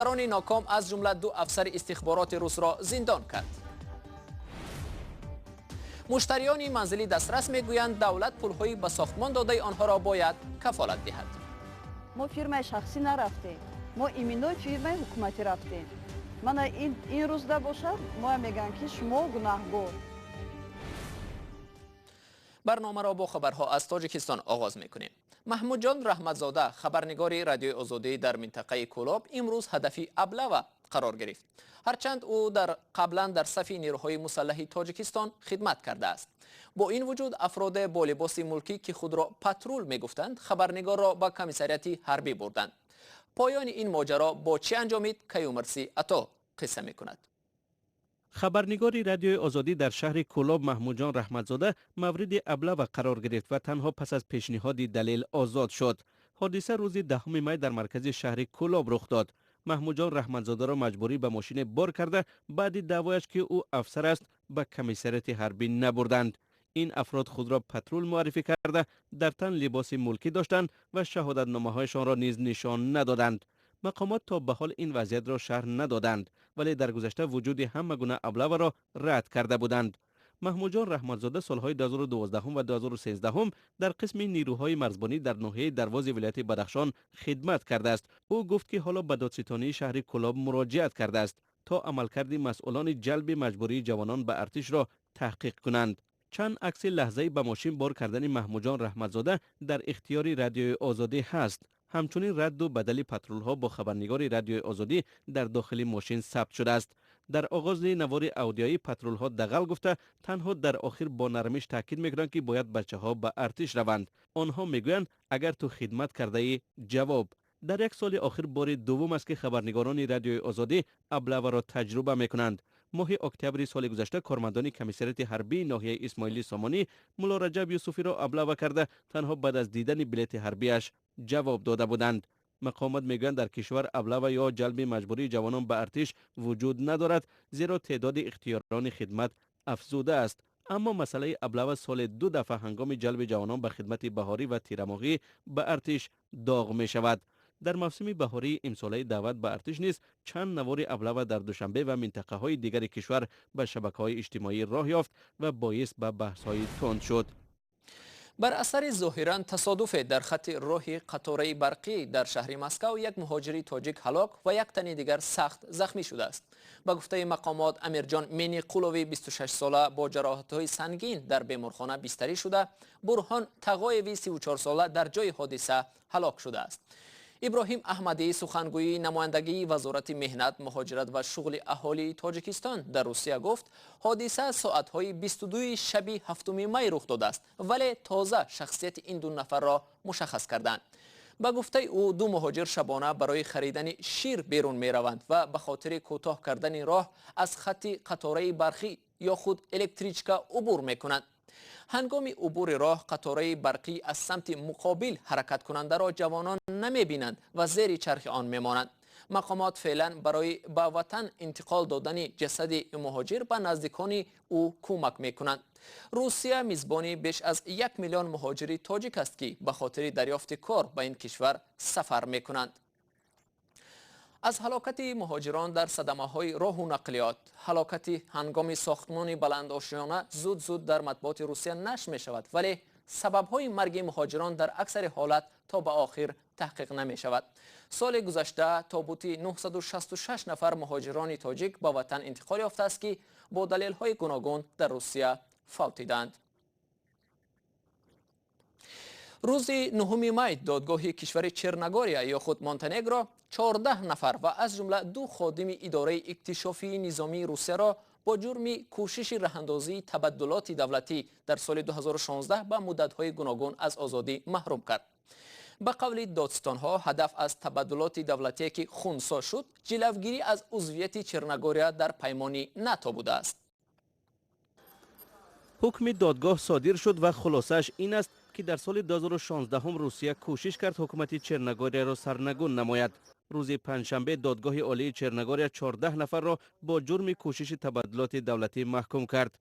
Рони ноком, аз ҷумла ду афсари истихбороти русро зиндон кард. Муштариёни манзили дастрас мегӯянд, давлат пулҳои ба сохтмон додаи онҳоро бояд кафолат диҳад. Мо фирмаи шахсӣ нарафтем, мо именно фирмаи ҳукуматӣ рафтем. Мана ин рӯзда бошад, моя мегӯянд, ки шумо гунаҳгор. Барномаро бо хабарҳо аз Тоҷикистон оғоз мекунем. Маҳмудҷон Раҳматзода, хабарнигори Радиои Озодӣ дар минтақаи Кӯлоб, имрӯз ҳадафи аблава қарор гирифт, ҳарчанд ӯ дар қаблан дар сафи нерӯҳои мусаллаҳи Тоҷикистон хидмат кардааст. Бо ин вуҷуд, афроде бо либоси мулкӣ, ки худро патрул мегуфтанд, хабарнигорро ба комиссариати ҳарбӣ бурданд. Поёни ин моҷаро бо чӣ анҷомид, Каюмарси Ато қисса мекунад. Хабарнигори Радиои Озодӣ дар шаҳри Кӯлоб Маҳмудҷон Раҳматзода мавриди аблава қарор гирифт ва танҳо пас аз пешниҳоди далел озод шуд. Ҳодиса рӯзи 10 май дар маркази шаҳри Кӯлоб рух дод. Маҳмудҷон Раҳматзодаро маҷбурӣ ба мошине бор карда, баъди даъвояш, ки ӯ афсар аст, ба комиссариати ҳарбӣ набурданд. Ин афрод худро патрул муаррифӣ карда, дар тан либоси мулкӣ доштанд ва шаҳодатномаҳояшонро низ нишон надоданд. Мақомот то ба ҳол ин вазъиятро шарҳ надоданд, вале дар гузашта вуҷуди ҳама гуна аблаваро рад карда буданд. Маҳмудҷон Раҳматзода солҳои 2012 ва 2013 дар қисми нирӯҳои марзбонӣ дар ноҳияи Дарвози вилояти Бадахшон хидмат кардааст. Ӯ гуфт, ки ҳоло ба додситонии шаҳри Кӯлоб муроҷиат кардааст, то амалкарди масъулони ҷалби маҷбурии ҷавонон ба артишро таҳқиқ кунанд. Чанд акси лаҳзаи ба мошин бор кардани Маҳмудҷон Раҳматзода дар ихтиёри Радиои Озодӣ ҳаст. Ҳамчунин радду бадали патрулҳо бо хабарнигори Радиои Озодӣ дар дохили мошин сабт шудааст. Дар оғози навори аудиоӣ патрулҳо дағал гуфта, танҳо дар охир бо нармиш таъкид мекунанд, ки бояд бачаҳо ба артиш раванд. Онҳо мегӯянд, агар ту хидмат кардаӣ, ҷавоб. Дар як соли охир бори дуввум аст, ки хабарнигорони Радиои Озодӣ аблаваро таҷруба мекунанд. Моҳи октябри соли гузашта кормандони комиссариати ҳарбии ноҳияи Исмоили Сомонӣ Мулло Раҷаб Юсуфиро аблава карда, танҳо баъд аз дидани билети ҳарбиаш ҷавоб дода буданд. Мақомот мегӯянд, дар кишвар аблава ё ҷалби маҷбурии ҷавонон ба артиш вуҷуд надорад, зеро теъдоди ихтиёрони хидмат афзуда аст. Аммо масъалаи аблава соли ду дафъа ҳангоми ҷалби ҷавонон ба хидмати баҳорӣ ва тирамоҳӣ ба артиш доғ мешавад. Дар мавсими баҳории имсолаи даъват ба артиш низ чанд навори аблава дар Душанбе ва минтақаҳои дигари кишвар ба шабакаҳои иҷтимоӣ роҳ ёфт ва боис ба баҳсҳои тунд шуд. Бар асари зоҳиран тасодуфе дар хатти роҳи қатораи барқӣ дар шаҳри Москав як муҳоҷири тоҷик ҳалок ва як тани дигар сахт захмӣ шудааст. Ба гуфтаи мақомот, Амирҷон Мениқулови 26 сола бо ҷароҳатҳои сангин дар беморхона бистарӣ шуда, Бурҳон Тағоеви 34 сола дар ҷои ҳодиса ҳалок шудааст. Иброҳим Аҳмадӣ, сухангӯии намояндагии Вазорати меҳнат, муҳоҷират ва шуғли аҳолии Тоҷикистон дар Русия, гуфт, ҳодиса соатҳои 22 шаби 7 май рух додааст, вале тоза шахсияти ин ду нафарро мушаххас карданд. Ба гуфтаи ӯ, ду муҳоҷир шабона барои харидани шир берун мераванд ва ба хотири кӯтоҳ кардани роҳ аз хатти қатораи барқӣ ё худ электричка убур мекунанд. Ҳангоми убури роҳ қатораи барқӣ аз самти муқобил ҳаракаткунандаро ҷавонон намебинанд ва зери чархи он мемонанд. Мақомот феълан барои ба ватан интиқол додани ҷасади муҳоҷир ба наздикони ӯ кӯмак мекунанд. Русия мизбони беш аз 1 миллион муҳоҷири тоҷик аст, ки ба хотири дарёфти кор ба ин кишвар сафар мекунанд. Аз ҳалокати муҳоҷирон дар садамаҳои роҳу нақлиёт, ҳалокати ҳангоми сохтмони баландошёна зуд зуд дар матбуоти Русия нашр мешавад, вале сабабҳои марги муҳоҷирон дар аксари ҳолат то ба охир таҳқиқ намешавад. Соли гузашта тобути 966 нафар муҳоҷирони тоҷик ба ватан интиқол ёфтааст, ки бо далелҳои гуногун дар Русия фавтиданд. Рӯзи 9 май додгоҳи кишвари Черногория ё худ Монтенегро 14 нафар ва аз ҷумла ду ходими идораи иктишофии низомии Русияро бо ҷурми кӯшиши раҳандозии табаддулоти давлатӣ дар соли 2016 ба муддатҳои гуногун аз озодӣ маҳрум кард. Ба қавли додстонҳо, ҳадаф аз табаддулоти давлатие, ки хунсо шуд, ҷилавгирӣ аз узвияти Черногория дар паймони НАТО будааст. Ҳукми додгоҳ содир шуд ва хулосааш ин аст, ки дар соли 2016 Русия кӯшиш кард ҳукумати Черногорияро сарнагун намояд. Рӯзи панҷшанбе Додгоҳи Олии Черногория 14 нафарро бо ҷурми кӯшиши табаддулоти давлатӣ маҳкум кард.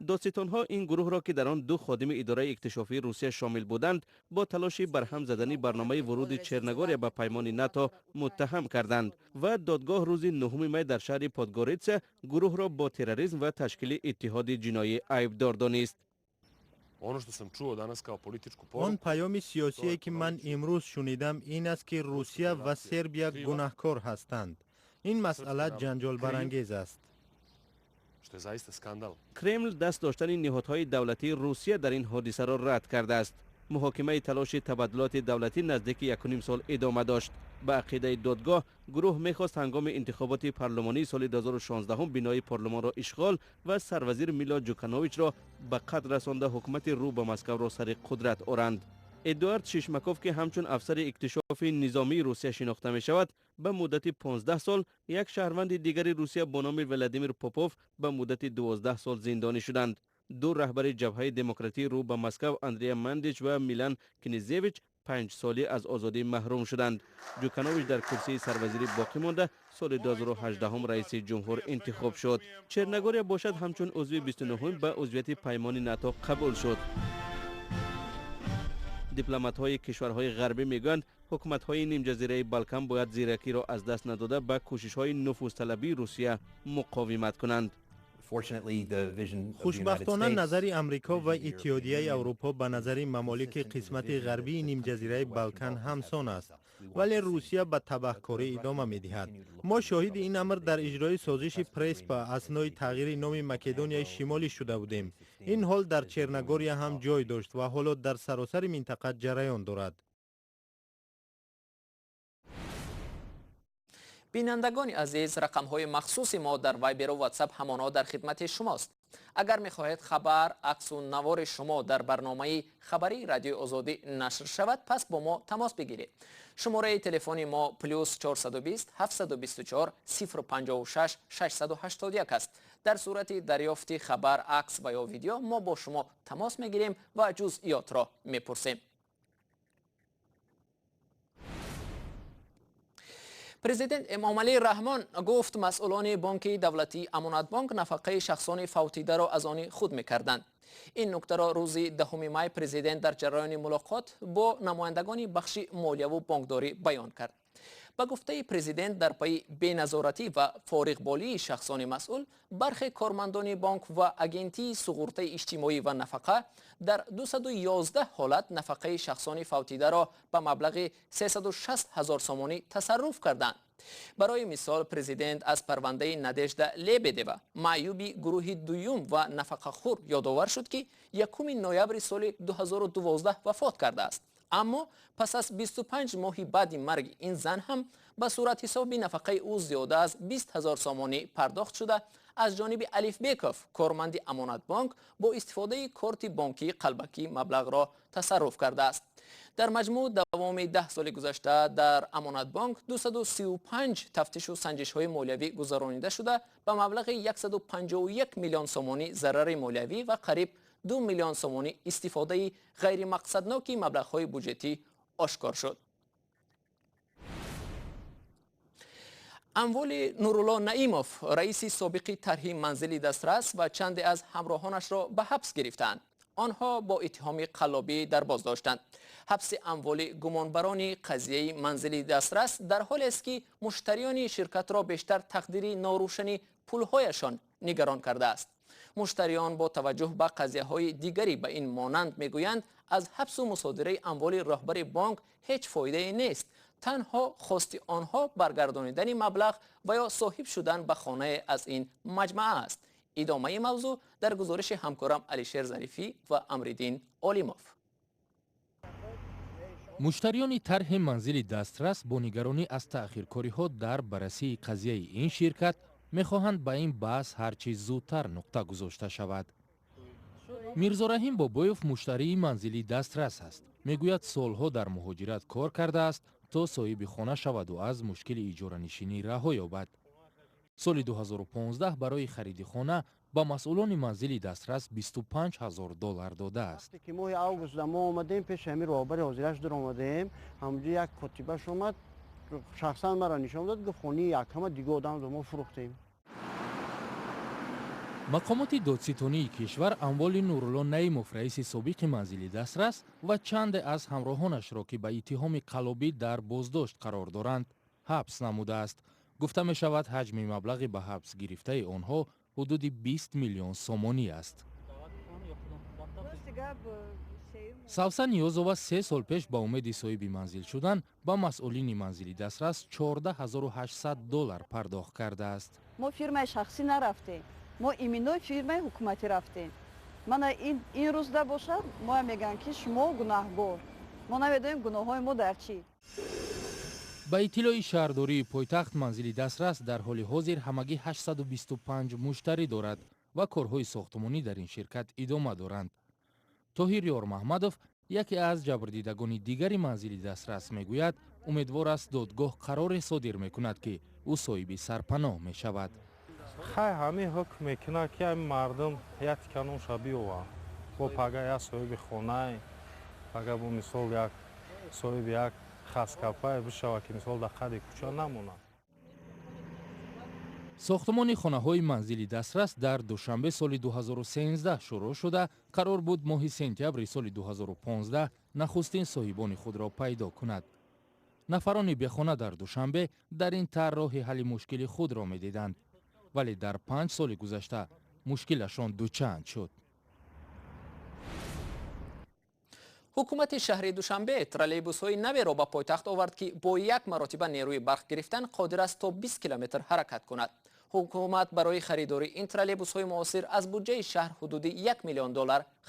Додситонҳо ин гурӯҳро, ки дар он ду ходими идораи иктишофии Русия шомил буданд, бо талоши барҳам задани барномаи вуруди Черногория ба паймони НАТО муттаҳам карданд ва додгоҳ рӯзи 9 май дар шаҳри Подгорица гурӯҳро бо терроризм ва ташкили иттиҳоди ҷиноӣ айбдор донист. Он паёми сиёсие, ки ман имрӯз шунидам, ин аст, ки Русия ва Сербия гунаҳкор ҳастанд. Ин масъала ҷанҷолбарангез аст. Кремл даст доштани ниҳодҳои давлатии Русия дар ин ҳодисаро рад кардааст. Муҳокимаи талоши табаддулоти давлатӣ наздики 1,5 сол идома дошт. Ба ақидаи додгоҳ, гурӯҳ мехост ҳангоми интихоботи парлумонии соли 2016 бинои парлумонро ишғол ва сарвазир Мило Ҷукановичро ба қатл расонда ҳукумати рӯ ба Москавро сари қудрат оранд. Эдуард Шишмаков, ки ҳамчун афсари иктишофи низомии Русия шинохта мешавад, ба муддати 15 сол, як шаҳрванди дигари Русия бо номи Владимир Попов ба муддати 12 сол зиндонӣ шуданд. Ду раҳбари ҷабҳаи демократии рӯ ба Москав, Андрея Мандич ва Милан Кнезевич, 5 солӣ аз озодӣ маҳрум шуданд. Ҷуканович дар курсии сарвазирӣ боқӣ монда, соли 2018 раиси ҷумҳур интихоб шуд. Черногория бошад, ҳамчун узви 29 ба узвияти паймони НАТО қабул шуд. Дипломатҳои кишварҳои ғарбӣ мегӯянд, ҳукуматҳои нимҷазираи Балкан бояд зиракиро аз даст надода ба кӯшишҳои нуфузталабии Русия муқовимат кунанд. Хушбахтона, назари Амрико ва Иттиҳодияи Аврупо ба назари мамолики қисмати ғарбии нимҷазираи Балкан ҳамсон аст, вале Русия ба табаҳкорӣ идома медиҳад. Мо шоҳиди ин амр дар иҷрои созиши Преспа аснои тағйири номи Македонияи Шимолӣ шуда будем. Ин ҳол дар Черногория ҳам ҷой дошт ва ҳоло дар саросари минтақа ҷараён дорад. Бинандагони азиз, рақамҳои махсуси мо дар Вайберу Ватсап ҳамоно дар хидмати шумост. Агар мехоҳед хабар, аксу навори шумо дар барномаи хабарии Радиои Озодӣ нашр шавад, пас бо мо тамос бигиред. Шумораи телефони мо плюс 420 724 056 681 аст. Дар сурати дарёфти хабар, акс ва ё видео мо бо шумо тамос мегирем ва ҷузъиётро мепурсем. Президент Эмомалӣ Раҳмон гуфт, масъулони бонки давлатии Амонатбонк нафақаи шахсони фавтидаро аз они худ мекарданд. Ин нуктаро рӯзи 10 май президент дар ҷараёни мулоқот бо намояндагони бахши молияву бонкдорӣ баён кард. Ба гуфтаи президент, дар пайи беназоратӣ ва фориғболии шахсони масъул, бархе кормандони бонк ва агентии суғуртаи иҷтимоӣ ва нафақа дар 211 ҳолат нафақаи шахсони фавтидаро ба маблағи 360 ҳазор сомонӣ тасарруф карданд. Барои мисол, президент аз парвандаи Надежда Лебедева, маъюби гурӯҳи дуюм ва нафақахӯр, ёдовар шуд, ки 1 ноябри соли 2012 вафот кардааст. Аммо пас аз 25 моҳи баъди марги ин зан ҳам ба суратҳисоби нафақаи ӯ зиёда аз 20 ҳазор сомонӣ пардохт шуда, аз ҷониби Алифбеков, корманди Амонатбонк, бо истифодаи корти бонкии қалбакӣ маблағро тасарруф кардааст. Дар маҷмӯъ давоми 10 соли гузашта дар Амонатбонк 235 тафтишу санҷишҳои молиявӣ гузаронида шуда, ба маблағи 151 миллион сомонӣ зарари молиявӣ ва қариб 2 миллион сомонӣ истифодаи ғайримақсадноки маблағҳои буҷетӣ ошкор шуд. Амволи Нурулло Наимов, раиси собиқи тарҳи манзили дастрас, ва чанде аз ҳамроҳонашро ба ҳабс гирифтаанд. Онҳо бо иттиҳоми қаллобӣ дар боздоштанд. Ҳабси амволи гумонбарони қазияи манзили дастрас дар ҳолест, ки муштариёни ширкатро бештар тақдири норӯшани пулҳояшон нигарон кардааст. Муштариён бо таваҷҷӯҳ ба қазияҳои дигари ба ин монанд мегӯянд, аз ҳабсу мусодираи амволи роҳбари бонк ҳеҷ фоидае нест. Танҳо хости онҳо баргардонидани маблағ ва ё соҳиб шудан ба хонае аз ин маҷмаа аст. Идомаи мавзӯъ дар гузориши ҳамкорам Алишер Зарифӣ ва Амриддин Олимов. Муштариёни тарҳи манзили дастрас бо нигаронӣ аз таъхиркориҳо дар баррасии қазияи ин ширкат мехоҳанд ба ин баҳс ҳарчи зудтар нуқта гузошта шавад. Мирзораҳим Бобоев муштарии манзили дастрас аст. Мегӯяд, солҳо дар муҳоҷират кор кардааст, то соҳиби хона шаваду аз мушкили иҷоранишинӣ раҳо ёбад. Соли 2015 барои хариди хона ба масъулони манзили дастрас 25 ҳазор доллар додааст. Ки моҳи август мо омадем, пеши ҳамин роҳбари ҳозираш дур омадем, ҳамҷо як котибаш омад, шахсан маро нишон дод, гуфт, хонаи якама дига одам мо фурӯхтем. Мақомоти додситонии кишвар амволи Нурулло Наимов, раиси собиқи манзили дастрас, ва чанде аз ҳамроҳонашро, ки ба иттиҳоми қаллобӣ дар боздошт қарор доранд, ҳабс намудааст. Гуфта мешавад, ҳаҷми маблағи ба ҳабс гирифтаи онҳо ҳудуди 20 миллион сомонӣ аст. Савсан Ниёзова 3 сол пеш ба умеди соҳиби манзил шудан ба масъулини манзили дастрас $14,800 пардохт кардааст. Мо фирмаи шахсӣ нарафтем, мо именной фирмаи ҳукуматӣ рафтем. Мана ин рӯзда бошад, мо мегӯянд, ки шумо гунаҳгор. Мо намедонем гуноҳҳои мо дар чӣ. Ба иттилои шаҳрдории пойтахт, манзили дастрас дар ҳоли ҳозир ҳамагӣ 825 муштарӣ дорад ва корҳои сохтмонӣ дар ин ширкат идома доранд. Тоҳир Ёрмаҳмадов, яке аз ҷабрдидагони дигари манзили дастрас, мегӯяд, умедвор аст додгоҳ қароре содир мекунад, ки ӯ соҳиби сарпаноҳ мешавад. Хай, ҳамин ҳукм мекунад, ки ҳамин мардум як тиканонша биёванд. Бо пага як соҳиби хонае, пага бо мисол як соҳиби як хаскапае бишавад, ки мисол дар қади кӯча намонад. Сохтмони хонаҳои манзили дастрас дар Душанбе соли 2013 шурӯъ шуда, қарор буд моҳи сентябри соли 2015 нахустин соҳибони худро пайдо кунад. Нафарони бехона дар Душанбе дар ин тарҳ роҳи ҳалли мушкили худро медиданд, вале дар 5 соли гузашта мушкилашон дучанд шуд. Ҳукумати шаҳри Душанбе троллейбусҳои наверо ба пойтахт овард, ки бо як маротиба нерӯи барқ гирифтан қодир аст то 20 километр ҳаракат кунад. Ҳукумат барои харидории ин троллейбусҳои муосир аз буҷаи шаҳр ҳудуди $1 миллион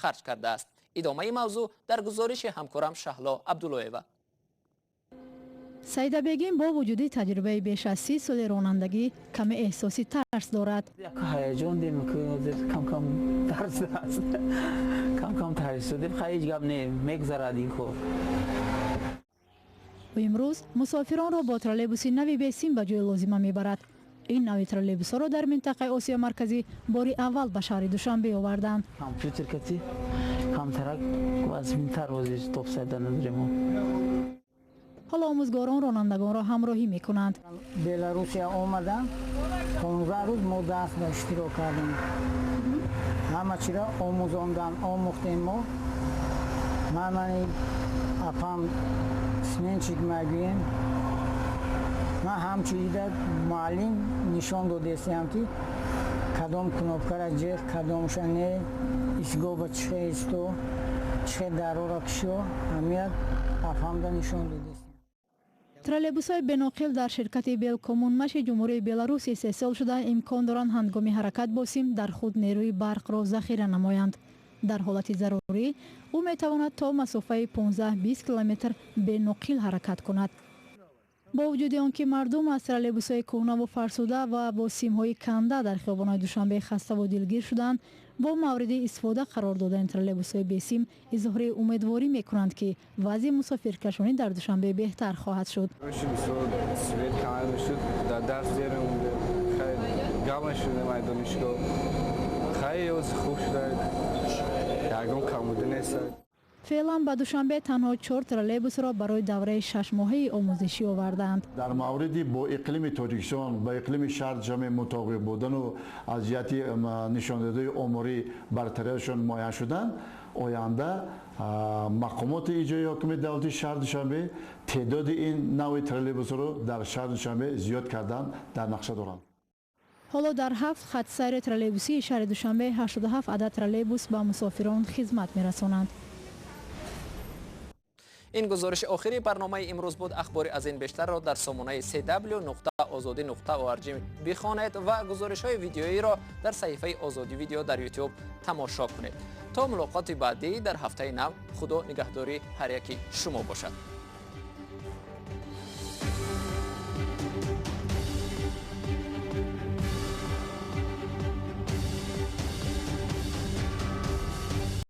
харҷ кардааст. Идомаи мавзӯъ дар гузориши ҳамкорам Шаҳло Абдуллоева. Саида Бегим бо вуҷуди таҷрибаи беш аз 30 соли ронандагӣ каме эҳсоси тарс дорад. Ҳаяҷон дем, кам-кам тарс аст. Кам-кам тарс шудем, ҳеҷ гап не, мегузарад ин кор. Ӯ имрӯз мусофиронро бо троллейбуси нави бесим ба ҷои лозима мебарад. Ин нави троллейбусҳоро дар минтақаи Осиё Марказӣ бори аввал ба шаҳри Душанбе оварданд. Компютер кати камтарак вазминтар ҳозир топсайда надорем. Ҳоло омӯзгорон ронандагонро ҳамроҳӣ мекунанд. Беларусия омадам, 15 рӯз мо дарс ба иштирок кардем. Ҳама чиро омӯзондан, омӯхтем мо. Ман апам сменчик мегӯем. Ман ҳамчуида муаллим нишон додестиам, ки кадом кнопкара ҷеғ, кадомша не, истгоҳ ба чихе исто, чихе дарора кишо, ҳамият апамда нишон додестиам. Троллейбусҳои беноқил дар ширкати Белкоммунмаши Ҷумҳурии Беларус истеҳсол шуда, имкон доранд ҳангоми ҳаракат бо сим дар худ нерӯи барқро захира намоянд. Дар ҳолати зарурӣ ӯ метавонад то масофаи 15-20 километр беноқил ҳаракат кунад. Бо вуҷуди он ки мардум аз троллейбусҳои кӯҳнаву фарсуда ва бо симҳои канда дар хиёбонҳои Душанбе хаставу дилгир шуданд, бо мавриди истифода қарор додани троллейбусҳои бесим изҳори умедворӣ мекунанд, ки вазъи мусофиркашонӣ дар Душанбе беҳтар хоҳад шуд. Феълан ба Душанбе танҳо 4 троллейбусро барои давраи 6-моҳаи омӯзишӣ овардаанд. Дар мавриди бо иқлими Тоҷикистон, ба иқлими шаҳр Душанбе мутобиқ будану аз ҷиҳати нишондодҳои оморӣ бартариашон муайян шудан, оянда мақомоти иҷроии ҳокимияти давлатии шаҳри Душанбе теъдоди ин навъи троллейбусро дар шаҳри Душанбе зиёд кардан дар нақша доранд. Ҳоло дар 7 хатсайри троллейбусии шаҳри Душанбе 87 адад троллейбус ба мусофирон хизмат мерасонанд. Ин гузориши охири барномаи имрӯз буд. Ахбори аз ин бештарро дар сомонаи cw.ozodi.org бихонед ва гузоришҳои видеоиро дар саҳифаи Озодӣ видео дар YouTube тамошо кунед. То мулоқоти баъдӣ дар ҳафтаи нав, Худо нигаҳдори ҳар яки шумо бошад.